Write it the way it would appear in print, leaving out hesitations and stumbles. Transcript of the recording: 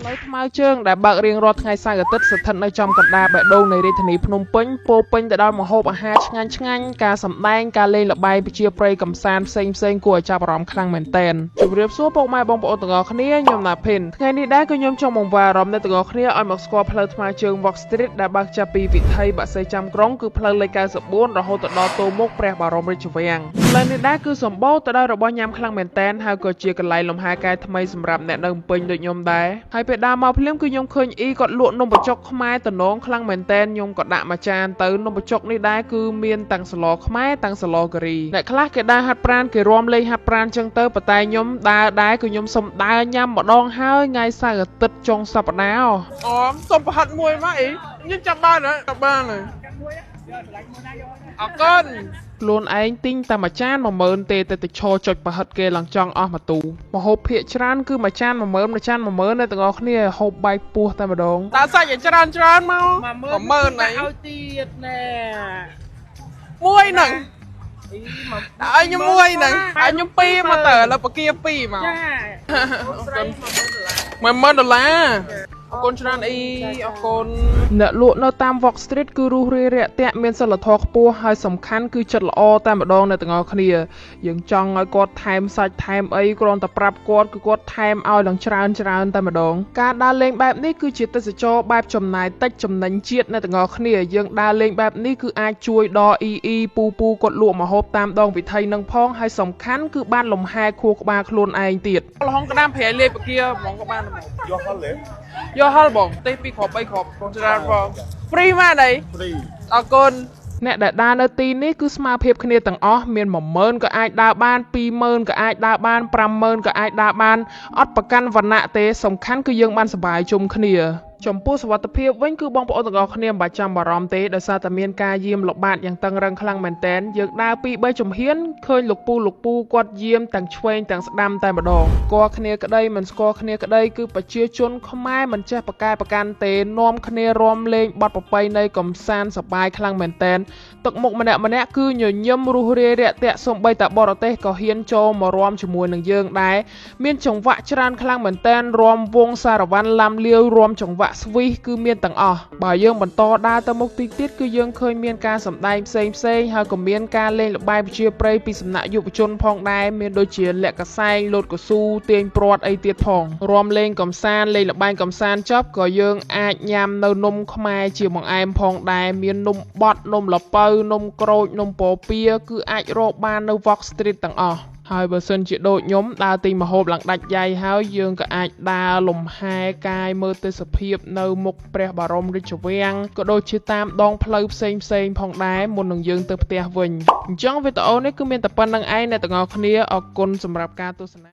ផ្លូវថ្មើរជើងដែលបើករៀងរាល់ថ្ងៃសៅរ៍អាទិត្យស្ថិតនៅចំកណ្ដាលបេះដូងនៃរាជធានីភ្នំពេញពោរពេញទៅដោយម្ហូបអាហារឆ្ងាញ់ៗការសម្ដែងការលេងល្បែងប្រជាប្រិយកម្សាន្តផ្សេងៗគួរឲ្យចាប់អារម្មណ៍ខ្លាំងមែនទែនជម្រាបសួរពុកម៉ែបងប្អូនទាំងអស់គ្នាខ្ញុំណាភិនថ្ងៃនេះដែរក៏ខ្ញុំចង់បង្វែរអារម្មណ៍អ្នកទាំងអស់គ្នាឲ្យមកស្គាល់ផ្លូវថ្មើរជើង Walk Street ដែលបើកចាប់ពីវិថីបាក់សីចាំក្រុងគឺផ្លូវលេខ94រហូតទៅដល់ទល់មុខព្រះបរមរាជវាំងផ្លូវនេះដែរគឺសម្បូរទៅដោយរបស់ញ៉ាំខ្លាំងមែនទែនហើយក៏ជាកន្លែងលំហែកាយថ្មីសម្រាប់អ្នកនៅភ្នំពេញដូចខ្ញុំដែរហើយពេលដើរមកភ្លាមគឺខ្ញុំឃើញអ៊ីគាត់លក់នំបញ្ចុកខ្មែរតំណងខ្លាំងមែនទែនខ្ញុំក៏ដាក់មួយចានទៅនំបញ្ចុកនេះដែរគឺមានទាំងសឡខ្មែរទាំងសឡការីអ្នកខ្លះគេដើរហាត់ប្រាណគេរាំលេងហាត់ប្រាណចឹងទៅប៉ុន្តែខ្ញុំដើរដែរគឺខ្ញុំសុំដើរញ៉ាំម្ដងហើយថ្ងៃសៅរ៍អាទិត្យចុងសប្តាហ៍ អូសុំប្រហិតមួយមកអីខ្ញុំចាប់បានហើយចាប់បានហើយអរគុណ ខ្លួនឯងទិញតែមួយចាន10000ទេតែទៅឈរចុចប្រហិតគេឡើងចង់អស់មួយទូម្ហូបភាគច្រើនគឺមួយចាន10000មួយចាន10000អ្នកទាំងអស់គ្នាហូបបែកពោះតែម្ដង ដាក់សាច់ឲ្យច្រើនច្រើនមក10000 ហើ ហើយ យទៀតណែ មួយហ្នឹង អីមក ដាក់ឲ្យខ្ញុំមួយហ្នឹងឲ្យខ្ញុំពីរមកទៅឥឡូវបកាពីរមក ចាស្រី10000ដុល្លារ 10000ដុល្លារអរគុណច្រើនអ៊ីអរគុណ អ្នកលក់នៅតាម Walk Street គឺរុះរាយរាក់ទាក់មានសិលធម៌ខ្ពស់ហើយសំខាន់គឺចិត្តល្អតែម្ដងអ្នកទាំងអស់គ្នាយើងចង់ឲ្យគាត់ថែមសាច់ថែមអីគ្រាន់តែប្រាប់គាត់គឺគាត់ថែមឲ្យឡើងច្រើនច្រើនតែម្ដងការដើរលេងបែបនេះគឺជាទេសចរបែបចំណាយតិចចំណេញជាតិអ្នកទាំងអស់គ្នាយើងដើរលេងបែបនេះគឺអាចជួយដល់អ៊ីអ៊ីពូពូគាត់លក់ម្ហូបតាមដងវិថីនឹងផងហើយសំខាន់គឺបានលំហែខួរក្បាលខ្លួនឯងទៀត លហុងក្តាមប្រៃលាយបកាហ្មងក៏បានដែរ យកហិលទេ យកហិលបងទេពីរគ្រាប់3គ្រាប់បងច្រើនបង free មកអី free អរគុណ អ្នកដែលដើរនៅទីនេះគឺស្មើភាពគ្នាទាំងអស់មាន10000ក៏អាចដើរបាន20000ក៏អាចដើរបាន50000ក៏អាចដើរបានអត់ប្រកាន់វណ្ណៈទេសំខាន់គឺយើងបានសប្បាយជុំគ្នាចំពោះសុវត្ថិភាពវិញគឺបងប្អូនទាំងអស់គ្នាមិនបាច់ចាំបារម្ភទេដោយសារតែមានការយាមល្បាតយ៉ាងតឹងរឹងខ្លាំងមែនទែនយើងដើរពីរបីជំហានឃើញលោកពូលោកពូគាត់យាមទាំងឆ្វេងទាំងស្ដាំតែម្ដងស្គាល់គ្នាក្តីមិនស្គាល់គ្នាក្តីគឺប្រជាជនខ្មែរមិនចេះប្រកែប្រកាន់ទេនាំគ្នារាំលេងបទប្រពៃណីកំសាន្តសប្បាយខ្លាំងមែនទែនទឹកមុខម្នាក់ម្នាក់គឺញញឹមរុះរាយរាក់ទាក់សូម្បីតែបរទេសក៏ហ៊ានចូលមករាំជាមួយនឹងយើងដែរមានចង្វាក់ច្រើនខ្លាំងមែនទែនរាំវងសារវ៉ាន់ឡាំលាវរាំចង្វាក់ស្វីសគឺមានទាំងអស់បើយើងបន្តដើរទៅមុខតិចទៀតគឺយើងឃើញមានការសម្ដែងផ្សេងផ្សេងៗហើយក៏មានការលេងល្បែងប្រជាប្រិយពីសំណាក់យុវជនផងដែរមានដូចជាលាក់កសែងលោតកស៊ូទាញព្រាត់អីទៀតផងរាំលេងកំសាន្តលេងល្បែងកំសាន្តចប់ក៏យើងអាចញ៉ាំនៅនំខ្មែរជាបង្អែមផងដែរមាននំបត់នំល្ពៅនំក្រូចនំពពៀគឺអាចរកបាននៅ Walk Street ទាំងអស់ហើយបើសិនជាដូចខ្ញុំដើរទិញម្ហូបឡើងដាច់យ៉ៃហើយយើងក៏អាចដើរលំហែកាយមើលទេសភាពនៅមុខព្រះបរមរាជវាំងក៏ដូចជាតាមដងផ្លូវផ្សេងផ្សេងៗផងដែរមុននឹងយើងទៅផ្ទះវិញអញ្ចឹងវីដេអូនេះគឺមានតែប៉ុណ្្នឹងឯងអ្នកទាំងអស់គ្នាអរគុណសម្រាប់ការទស្សនា